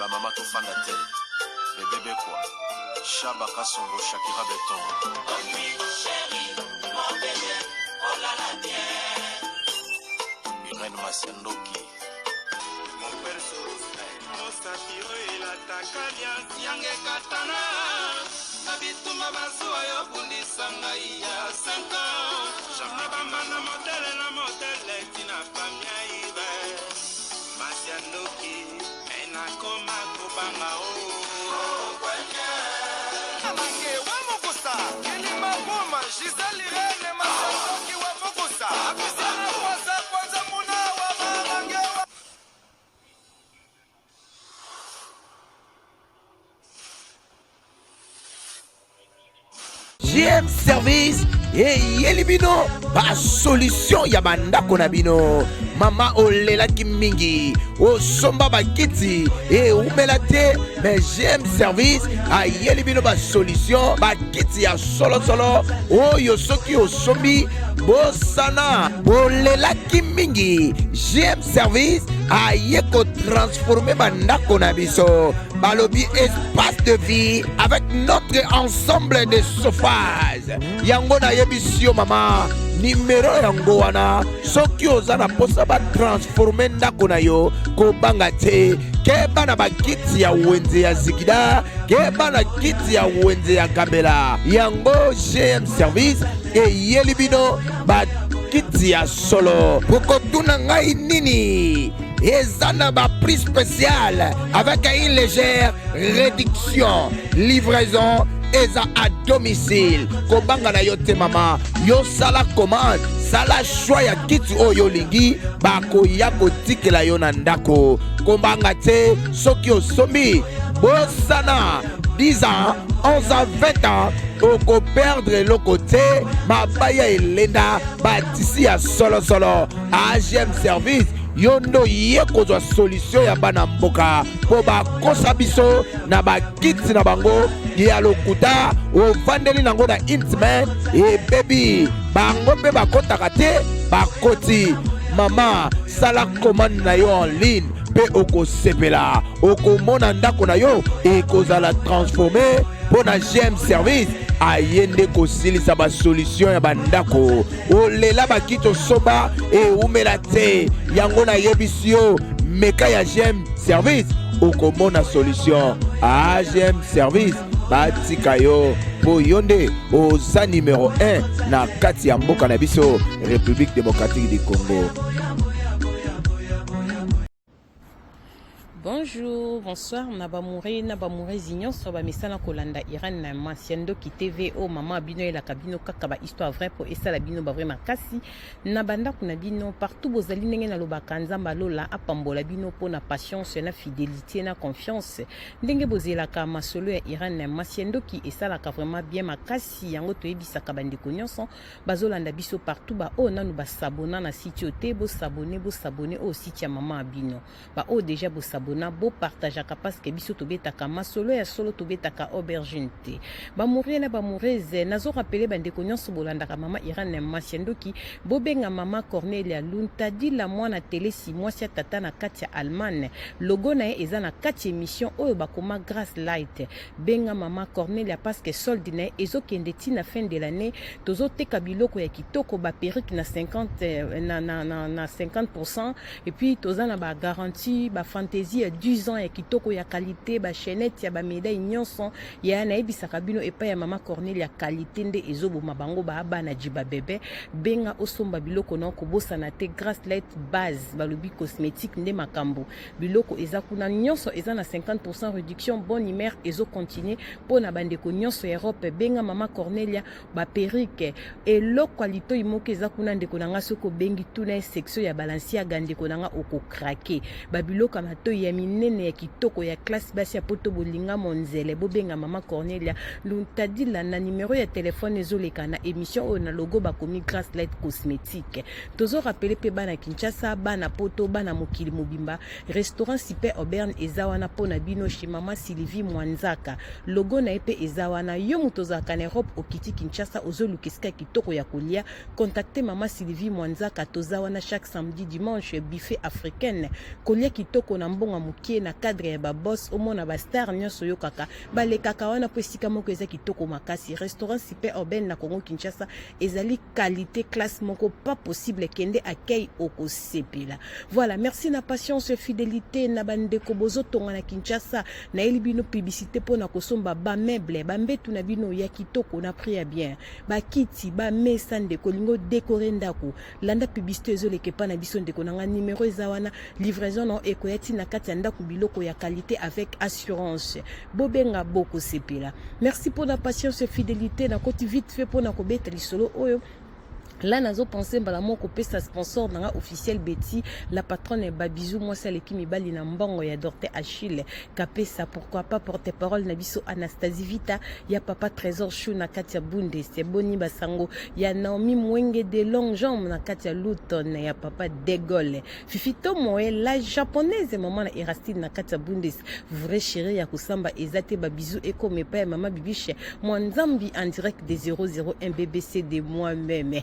Bamama tofanda te. Bebe Bekwa, Shaba Kasongo, Shakira Beton. Irène Masiandoki. Mosapi oyo elataka liasi yange ekatana na bitumba bazuwa yo bundisa ngai ya 5 ans na bambanda modele na modele tina famia ibe masi ya ndoki me nakoma kobanga o Amange wa Mukusa, Kilima Buma, Gisèle Irene, Masandoki wa Mukusa, Apisiana Kwanza Kwanza Muna wa Mamange wa GM Service eyeli bino basolution ya bandako na bino. Mama olelaki mingi, osomba bakiti eumela te, mais GM Service ayeli bino basolution, bakiti ya solosolo oyo soki osombi bosana. Bolelaki mingi, GM Service aye kotransforme bandako na biso. Balobi espace de vie avec notre ensemble de sofas. Yango nayebisi yo mama, nimero yango wana soki oza na mposa batransforme ndako na yo, kobanga te. Keba na bakiti ya wenze ya zigida, keba na kiti ya wenze ya gambela. Yango GM Service eyeli bino bakiti ya solo. Bokotuna ngai nini? Eza na ba prix spécial avec une légère réduction. Livraison eza à domicile. Kobanga na yo te mama, yo sala commande, sala choix ya kiti oyo olingi, bakoya kotikela yo na ndako. Kobanga te soki osombi, bosana 10 ans, 11 ans, 20 ans, okoperdre eloko te. Mabaya elenda, batisi ya solosolo. AGM Service yo nde oye kozwa solution ya bana mboka mpo bakosa biso na bakiti na bango ya lokuta. Ovandeli nango na intime ebebi, bango mpe bakotaka te, bakoti. Mama, sala commande na yo en ligne mpe okosepela, okomona ndako na yo ekozala transforme mpo na GM Service aye nde kosilisa basolution ya bandako. Olela bakiti osomba eumela te, yango nayebisi yo, meka ya GM Service okomona solution. AGM Service batika yo mpo yo nde oza numero 1 na kati ya mboka na biso République démocratique du Congo. Bonjour, bonsoir, na bamoure na bamourezi nyonso bamesana kolanda Iran na Masiandoki TV. O mama bino elaka bino kaka ba histoire vraie po esala bino ba vrai makasi na bandako na bino partout bozali. Ndenge nalobaka, Nzambe alola apambola bino mpo na patience na fidélité na confiance ndenge bozelaka masolo ya Iran na Masiandoki, esalaka vraiment bien makasi. Yango toyebisaka bandeko nyonso bazolanda biso partout, ba oyo nanu basabona na site oyo te, bosabone, bosabone oyo site ya mama ya bino. Baoyo deja bosabona, bopartageaka parce que biso tobetaka masolo ya solo, tobetaka aubergine te. Bamoureux na bamoureuses, nazorappeler bandeko nyonso bolandaka mama Iran na Masiandoki, bobenga mama Cornelia Luntadila mwana Telesi, mwasi ya tata na kati ya Allemagne. Logo na ye eza na kati ya émission oyo bakoma Grace Light. Benga mama Cornelia parce que solde na ye ezokende ntina fin de l'année. Tozoteka biloko ya kitoko, baperruque na 50, na 50%, et puis toza na bagarantie, bafantaisie ya 10 ans ya kitoko ya qualité, bachaînette ya bamédaille nyonso ya nayebisaka bino epai ya mama Cornelia. Qualité nde ezoboma bango baa bana jiba bebe. Benga osomba biloko na kobosana te. Grace Light Base, balobi cosmétique nde makambo. Biloko eza kuna nyonso eza na 50% réduction. Bonne humeur ezocontinue mpo na bandeko nyonso ya Europe. Benga mama Cornelia, baperruque, eloko ya litoi moko eza kuna. Ndeko na nga, soki obengi, tuna ye section ya Balenciaga. Ndeko na nga, okokrake babiloko ya matoi ya minene ya kitoko ya classe. Basi ya poto bolinga monzele, bobenga mama Cornelia Luntadila na nimero ya telefone ezoleka na émission oyo na logo bakomi Grace Light Cosmétique. Tozorappeler mpe bana Kinshasa, bana poto, bana mokili mobimba, restaurant Super Auburn eza wana mpo na bino chez mama Sylvie Mwanzaka. Logo na ye mpe eza wana. Yo moto ozalaka na Europe, okiti Kinshasa, ozoluka esika kitoko ya kolia, contacte mama Sylvie Mwanzaka. Toza wana chaque samedi, dimanche, buffet africaine, kolia kitoko na mbongo. moke na cadre ya baboss, omona bastar nyonso oyokaka balekaka wana, mpo esika moko eza kitoko makasi. Restaurant Super Urbaine na Congo Kinshasa ezali qualité, classe moko pas possible. Kende accueil, okosepela. Voilà, merci na patience, fidélité na bandeko bozotonga na Kinshasa. Nayeli bino publicité mpona kosomba bameuble, bambetu na bino ya kitoko na prix ya bien, bakiti, bamesa. Ndeko olingi odécorer ndako, landa publicité ezoleka epa na biso. Ndeko na nga, numero eza wana, livraison na ekoya ntina kati ya ndako, biloko ya qualité avec assurance. Bobenga, bokosepela. Merci mpona patience, fidélité. Nakoti vite fait mpona kobeta lisolo oyo. Là, nazopense mbala moko kopesa sponsor na nga officiel, Betty la patronne. Babizu, mwasi aleki mibali na mbongo ya Dorte Achille Kapesa. Pourquoi pas porte parole na biso Anastasie Vita ya papa Trésor Chou na kati ya Bundes. Boni basango ya Naomi Mwenge de Longue Jambe na kati ya Luton, ya papa Degole Fifi Tomoe la Japonaise, mama na Erastine na kati ya Bundes, vrai chéri ya kosamba eza te. Babizu ekoma epai ya mama Bibishe mwa Nzambi en direct de 001 BBC de moi-même.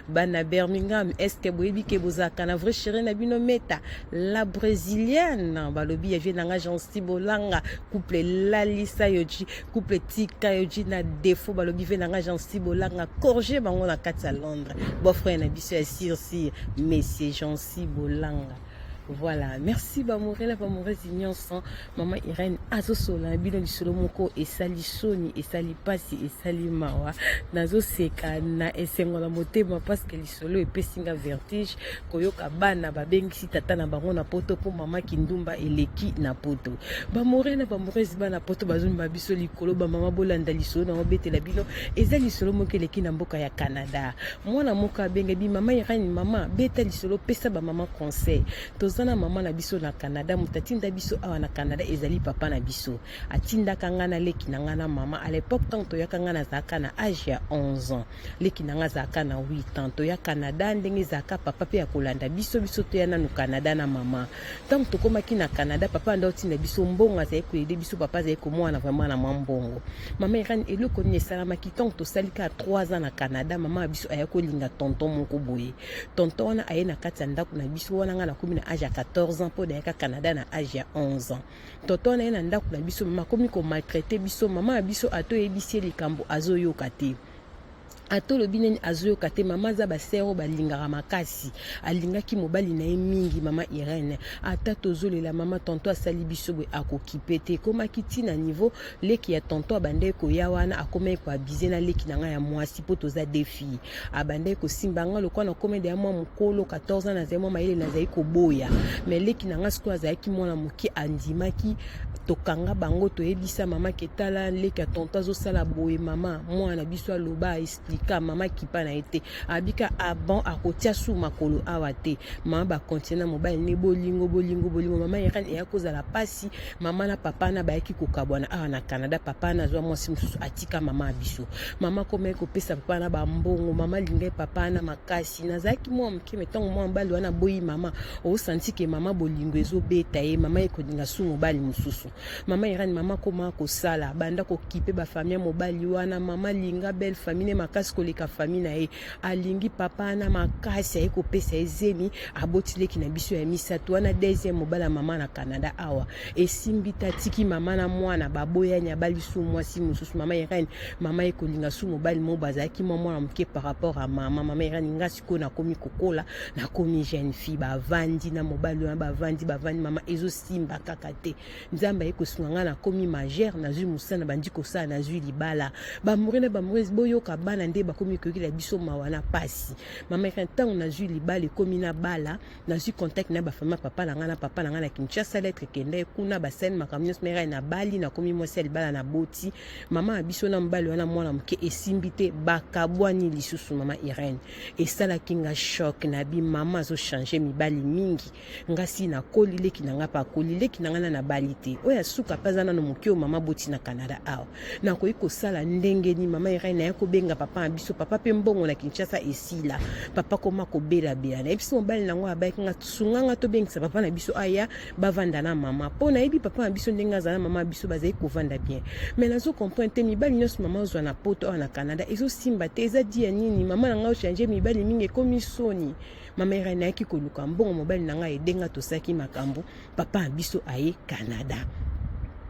Bana Birmingham, est-ce boyebi ke bozalaka na vrai chéri na bino Meta la Brésilienne? Balobi ya vie na nga Jansi Bolanga, couple Lalisa Yoji, couple Tika Yoji na défaut. Balobi vie na nga Jansi Bolanga, corge bango na kati ya Londres, beau-frère na biso ya sirsi, monsieur Jansi Bolanga. Voilà, merci bamoureux na bamoureuse nyonso. Mama Irene azosola na bino lisolo moko esali soni, esali mpasi, esali mawa. Nazoseka na esengo na motema parce que lisolo epesi nga vertige koyoka bana babengisi tata na bango na poto mpo mama kindumba eleki na poto. Bamoureux na bamoureuse, bana poto bazomema biso likolo. Bamama, bolanda lisolo na obetela bino. Eza lisolo moko eleki na mboka ya Canada. Mwana moko abengebi mama Irene: "Mama, beta lisolo, pesa bamama conseil." Toza na mama na biso na Canada. Moto atinda biso awa na Canada ezali papa na biso. Atindaka nga na leki na nga na mama. À l'époque, ntango toyaka, nga nazalaka na age ya 11 ans, leki na nga azalaka na 8 ans. Toya Canada ndenge ezalaka, papa mpe ya kolanda biso. Biso toya nanu Canada na mama. Ntango tokomaki na Canada, papa anda otinda biso mbongo, azali koaider biso. Papa azali komwana vraiment na mwa mbongo. Mama Irene, eloko nini esalamaki? Ntango tosali kaka 3 ans na Canada, mama ya biso aya kolinga tonton moko boye. Tonton wana aye na kati ya ndako na biso wana. Nga nakomi na age ya 14 ans, mpo nayaka Canada na age ya 11 ans. Tonton wana ye na ndako na biso, mama akomi komaltraiter biso. Mama ya biso atoyebisi ye likambo, azoyoka te. Ata olobi nini, azoyoka te. Mama aza basere oyo balingaka makasi, alingaki mobali na ye mingi. Mama Irene, ata tozolela mama, tonton asali biso boye, akokipe te. Ekomaki ntina niveau leki ya tonton abandaki koya wana, akomaki koabuser na leki na ngai ya mwasi, mpo toza deux filles. Abandaki kosimba nga. Lokwa nakomi deya mwa mokolo, 14 ans, nazali mwa mayele, nazali koboya. Mais leki na ngai sikoyo azalaki mwana moke, andimaki. Tokanga bango, toyebisa mama ke tala, leki ya tonton azosala boye. Mama mwana biso aloba, expliqua mama, kipa na ye te. Abika aban akotia su makolo awa te. Mama bakontinue na mobali ne bolingo, bolingo, bolingo. Mama Irene, eya kozala mpasi. Mama na papa na bayaki kokabwana awa na Canada. Papa na azwa mwasi mosusu, atika mama ya biso. Mama komaki kopesa papa na bambongo. Mama alingai papa na makasi. Nazalaki mwa moke, mais ntango mwa mobali wana aboyi mama, osanti ke mama bolingo ezobeta ye, mama ekolinga su mobali mosusu. Mama Irene, mama koma kosala, banda kokipe bafamille ya mobali wana. Mama alinga belle famille ne makasi koleka famille na ye. Alingi papa na makasi. Aye kopesa ye zemi, aboti leki na biso ya misato wana, deuxième mobali ya mama na Canada awa. Esimbi te, atiki mama na mwana, baboyani, abali su mwasi mosusu. Mama Irene, mama ekolinga su mobali moko, bazalaki mwa mwana moke par rapport à mama. Mama Irene, nga sikoyo nakomi kokola, nakomi jeune fille. Bavandi na mobali wana, bavandi, bavandi, mama, ezosimba kaka te. Nzambe aye kosunga ngai, nakomi majeure, nazwi mosala, bandi kosala, nazwi libala. Bamoureux na bamoureuse, boyoka bana nde bakomi koyokela biso mawa na pasi. Mama Irene, ntango nazwi libala, ekomi na bala, nazwi contact na bafamille, papa na ngai na papa na ngai na Kinshasa. Lettre ekende kuna, basali makambo nyonso. Mere nabali, nakomi mwasi ya libala, naboti. Mama ya biso na mobali wana mwana moke, esimbi te, bakabwani lisusu. Mama Irene, esalaki nga choc. Nabi mama azochanger mibali mingi. Nga si nakoli, leki na nga mpe akoli. Leki na nga na nabali te, oyo asuka mpe aza nano moke, oyo mama boti na Canada awa. Nakoki kosala ndenge nini? Mama Irene, naye kobenga papa. na biso. Papa mpe mbongo na Kinshasa esila, papa koma kobelabela. Nayebisi mobali nango abayaki nga, sunga nga tobengisa papa na biso aya bavanda na mama, mpo nayebi papa na biso ndenge azala na mama na biso, bazali kovanda bien. Mais nazo comprendre te, mibali nyonso mama ozwa na poto awa na Canada ezosimba te, eza di ya nini? Mama na ngai ochange mibali mingi, ekomi soni. Mama Irene, nayaki koluka mbongo, mobali na ngai edenga, tosalaki makambo, papa na biso aye Canada.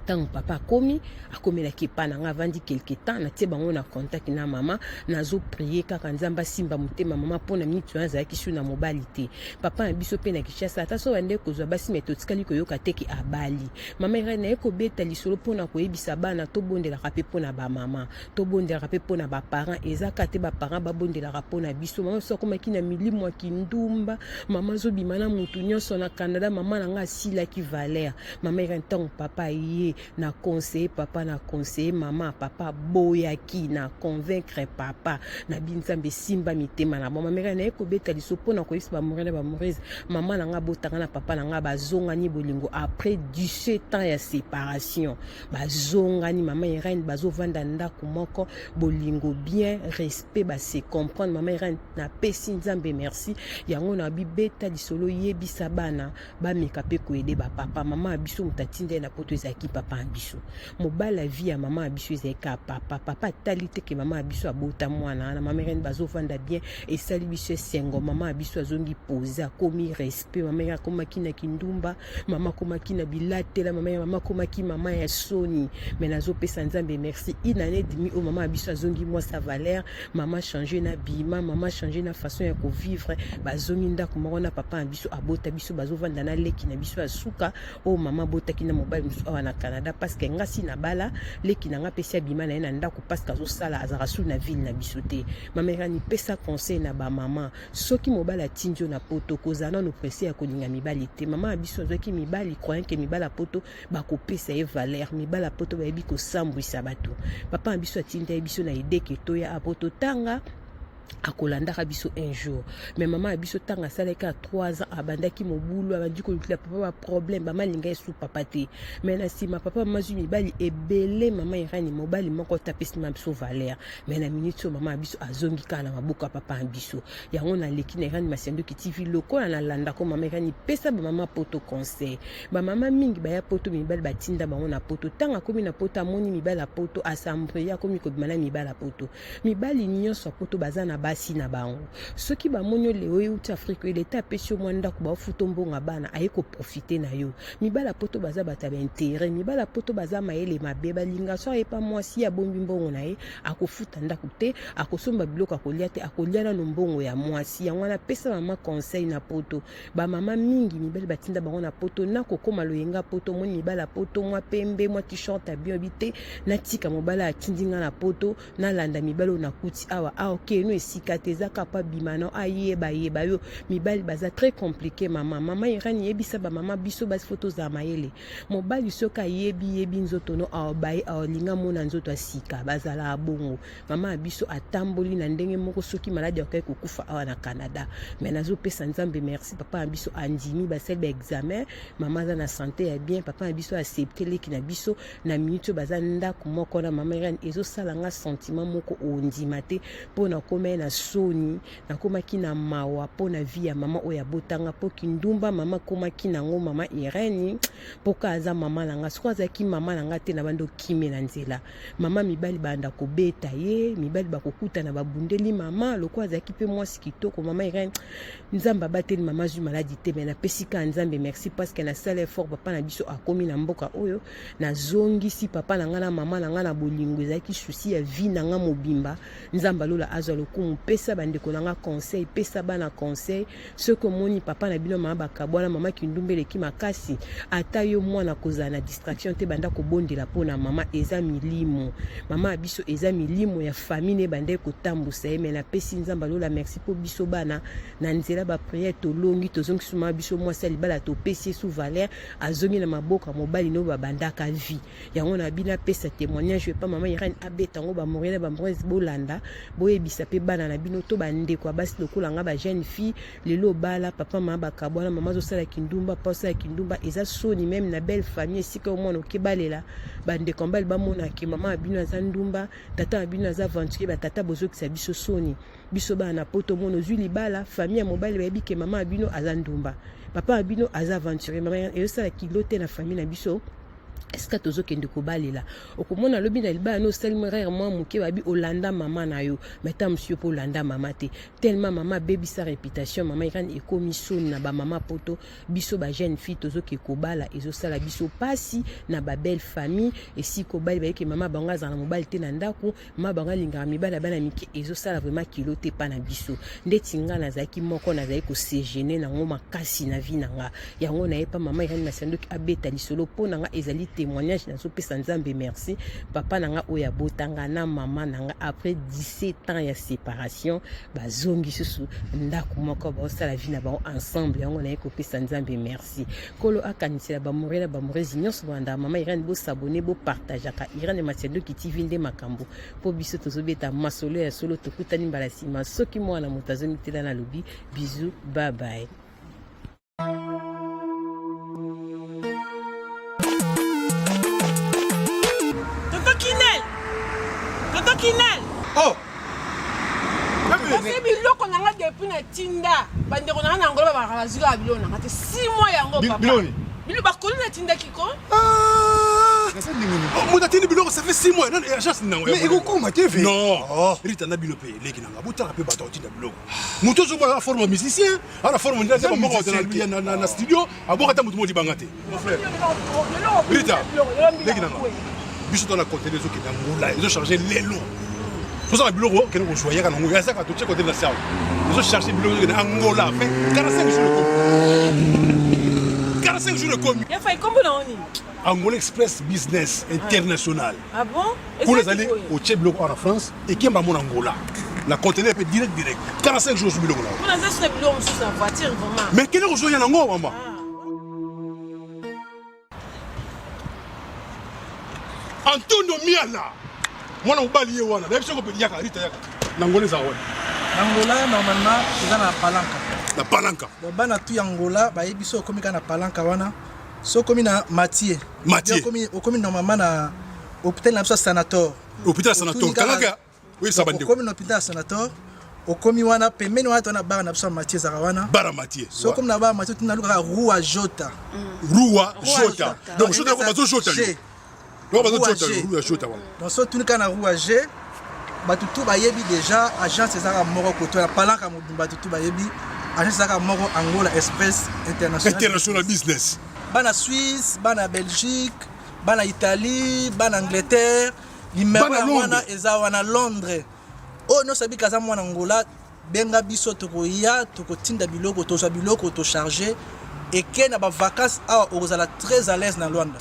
Ntango papa akomi, akomelaki epa na ngai, avandi quelque temps, natie bango na contact na mama. Nazoprier kaka Nzambe asimba motema mama, mpo na miniti wana azalaki su na mobali te. Papa na biso mpe na Kinshasa, ata so bande kozwa basi, me totikali koyoka te ke abali. Mama Irene, naye kobeta lisolo mpona koyebisa bana, tobondelaka mpe mpona bamama, tobondelaka mpe mpona baparent. Eza ka te baparent babondelaka mpona biso. Mama biso akomaki na milimo ya kindumba, mama azobima na motu nyonso na Canada. Mama na ngai asilaki valeur. Mama Irene, ntango papa ye na conseiller papa, na conseiller mama, papa aboyaki. Na convaincre papa na binzambe, esimba mitema na bango. Mama Irene, naye kobeta liso mpona koyebisa bamoureux na bamoureuse, mama na ngai abotanga na papa na ngai bazongani bolingo après 17 ans ya séparation. Bazongani, mama Irene, bazovanda ndako moko, bolingo bien, respect, base comprendre. Mama Irene, napesi Nzambe merci. Yango na bibeta lisolo, yebisa bana bameka mpe koaider bapapa. Mama ya biso, moto atinda ye na poto ezalaki papa ya biso. Mobali ya vie ya mama ya biso ezalaki kaka papa. Papa atali te ke mama ya biso abota mwana wana. Mama Irene, bazovanda bien, esali biso esengo. Mama ya biso azongi pose, akomi respect. Mama Irene, akomaki na kindumba, mama akomaki na bilatela, mama ya mama akomaki mama ya soni. Me nazopesa Nzambe merci, une année demi oyo mama ya biso azongi mwasi ya valeur. Mama change na bima, mama change na façon ya kovivre. Bazongi ndako moko na papa na biso abota biso, bazovanda na leki na biso ya suka oyo mama abotaki na mobali mosusu awa na Canada, parce que nga si nabala leki na nga mpesi abima na ye na ndako, parce que azosala, azalaka su na ville na biso te. Mama Irani, pesa conseil na bamama: soki mobali atindi yo na poto, kozala nano pressé ya kolinga mibali te. Mama ya biso azwaki mibali croyant ke mibali ya poto bakopesa ye valeur. Mibali ya poto bayebi kosambwisa bato. Papa na biso atinda ye biso na idée ke toya apo totanga, akolandaka biso un jour. Mais mama ya biso, ntango asalaki ya 3 ans, abandaki mobulu, abandi kolukila papa baproblème. Mama alinga esu papa te. Mais na nsima papa, mama azwi mibali ebele. Mama Irani, mobali moko te apesi mama biso valeur. Mais na minute oyo mama ya biso azongi kaka na maboko ya papa ya biso. Yango naleki na Irani Masiandoki TV, lokola nalandako. Mama Irani, pesa bamama poto conseil. Bamama mingi baya poto, mibali batinda bango na poto. Ntango akomi na poto, amoni mibali ya poto, asambrie, akomi kobima na mibali ya poto. Mibali nyonso ya poto baza na basi na bango. Soki bamoni yo leo euti Afrique oyo, leta apesi yo mwa ndako, baofuta mbongo bana, aye koprofiter na yo. Mibali ya poto baza bato ya baintérêt. Mibali ya poto baza mayele mabe. Balinga so ayepa mwasi, abombi mbongo na ye, akofuta ndako te, akosomba biloko akolia te, akolia nano mbongo ya mwasi. Yango wana apesa mama conseil na poto. Bamama mingi, mibali batinda bango na poto, na kokóma loyenga poto, omoni mibali ya poto, mwa pembe, mwa t-shirt ya bien, obi te, natika mobali atindi nga na poto, nalanda mibali oyo nakuti awa. Awa okeno esika te, eza kaka bima na ayeba yeba yo. Mibali baza très compliqué. Mama Irani, yebisa bamama biso basi, fo tozala mayele. Mobali soki ayebi yebi nzoto no, aobaye, aolinga mona nzoto ya sika. Bazalaka bongo. Mama ya biso atamboli na ndenge moko, soki maladi akoki kokufa awa na Canada. Mais nazopesa Nzambe merci, papa na biso andimi, basali baexamen, mama aza na santé ya bien. Papa na biso accepte leki na biso. Na minute oyo baza ndako moko na mama Irene. Ezosala nga sentiment moko ondima te, mpo nakomai na soni, nakomaki na mawa mpo na vie ya mama oyo abotanga, mpo kindumba mama akomaki nango. Mama Irene, mpoka aza mama na nga, soki azalaki mama na nga te, na bandi okime na nzela. Mama, mibali banda kobeta ye, mibali bakokutana, babundeli mama. Lokola azalaki mpe mwasi kitoko, mama Irene, Nzambe abateli mama, azwi maladi te. Me napesi kaka Nzambe merci, parce que nasala effort, papa na biso akomi na mboka oyo. Nazongisi papa na ngai na mama na ngai na bolingo. Ezalaki souci ya vie na ngai mobimba. Nzambe alola azwa lokumu. Pesa bandeko na ngai conseil, pesa bana conseil: soki omoni papa na bino, mama bakabwana, mama kindumba eleki makasi, ata yo mwana kozala na distraction te, banda kobondela mpo na mama. Eza milimo mama ya biso, eza milimo ya famille ne banda kotambusa ye. Me napesi Nzambe alola merci, mpo biso bana na nzela baprière tolongi, tozongisi mama biso mwasi ya libala, topesi ye su valeur, azongi na maboko ya mobali no babandaka vie. Yango na bino apesa témoignage epa mama Irene, abeta yango. Bamoureux na bamoureuse, bolanda, boyebisa mpe. bana na bino to bandeko ya basi lokola nga ba jeune fille. Lelo obala papa mama bakabwana, mama azosala kindumba, papa osala kindumba, eza soni meme na belle famille esika omwana okebalela bandeko mibali bamona ke mama ya bino aza ndumba, tata na bino aza aventurier. Batata bozokisa biso soni, biso bana na poto. Omona ozwi libala, famille ya mobali bayebi ke mama ya bino aza ndumba, papa ya bino aza aventurier, mama ezosala kilo te na famille na biso esika tozokende kobalela. Okomona lobi na libala no osali erreur mwa moke, babi olanda mama na yo, mais ta mosu yo mpo olanda mama te, tellement mama abebisa réputation. Mama Irene, ekomi soni na bamama poto. Biso ba jeune fille tozoke kobala, ezosala biso pasi na ba belle famille esika obali bayeke mama bango azala na mobali te na ndako, mama bango alingaka mibali ya bana mike. Ezosala vraiment kilo te epa na biso. Ndeti nga nazalaki moko, nazali kose gêner nango makasi na vie na nga. Yango nayepa mama Irene Masiandoki abeta lisolo mpo na nga, ezali témoignage. Nazopesa Nzambe merci. Papa na nga oyo abotanga na mama na nga, après 17 ans ya séparation, bazongi susu ndako moko, baosala vie na bango ensemble. Yango naye kopesa Nzambe merci. Nkolo akanisela bamore na bamorezi nyonso bolandaka mama Irene. Bosabonner, bopartageaka Irene Masiandoki TV nde makambo, mpo biso tozobeta masolo ya solo. Tokutani mbala nsima soki mwana moto azomitela. Nalobi bisous, bye bye. Tonton Kinel, Tonton Kinel. Oh. Kasi biloko na nga depuis na tinda bandeko na nga na Angola, babaka bazwi kaka biloko na nga te. 6 mois yango, papa. Biloko nini? Bilo bakoli natindaki ko. Moto atindi biloko, ça fait 6 mois, nani agence nango? Mais ekokoma te ve. Non, Rita, na bino mpe eleki nanga, botala mpe bato akotinda biloko. Moto ozomona na forme ya musicien, ana forme moko na studio, aboka ata moto moko libanga te. Mon frère Rita, leki nanga, biso to na conteneur ezokende Angola, ezocharge lelo. Tozala biloko okende kozwa, yaka nango, yazaka totie conteneur na sawa, ezocharge biloko, ezokende Angola. Fait 45 jours ekomi, 45 jours ekomi. Ya fai, kombo na nini? Angola Express Business International. Ah bon? Kuna ezali otie biloko awa na France, ekemba mo na Angola na conteneur mpe direct direct, 45 jours ozwi biloko na yo. Mpona aza so na biloko mosusu na voiture vraiment. Mais kende kozwa ya nango, mama. Antonio Miala, mwana mobali ye wana, nayebi soko yaka. Rita, yaka na Angola, ezala wana. Angola normalement eza na Palanka. Na Palanka. Donc bana tu ya Angola bayebi so okomi kaka na Palanka wana, so okomi na Matie. Matie. Okomi normalement na hôpital na biso ya Sanator. Hôpital ya Sanator, kangaka oyebisa bandeko. Okomi na hôpital ya Sanator, okomi wana pembeni wana, to na bar na biso ya Matie ezalaka wana. Bar Matie. So okomi na bar Matie, tuna lukaka Rua Jota. Rua Jota, donc Jota yako bazojota yo, donc bazojota yo Rua Jota wana. Donc so tuni kaka na Rua G, bato tu bayebi déjà agence ezalaka moko koto ya Palanka mobimba. Bato tu bayebi agence ezalaka moko, Angola Express International. International Business. Bana Suisse, bana Belgique, bana Italie, bana Angleterre, numéro ya wana eza wana. Londres, oyo nyonso abika aza mwana Angola, benga biso, tokoya, tokotinda biloko, tozwa biloko, tocharge eke na bavacance awa, okozala très à l'aise na Lwanda.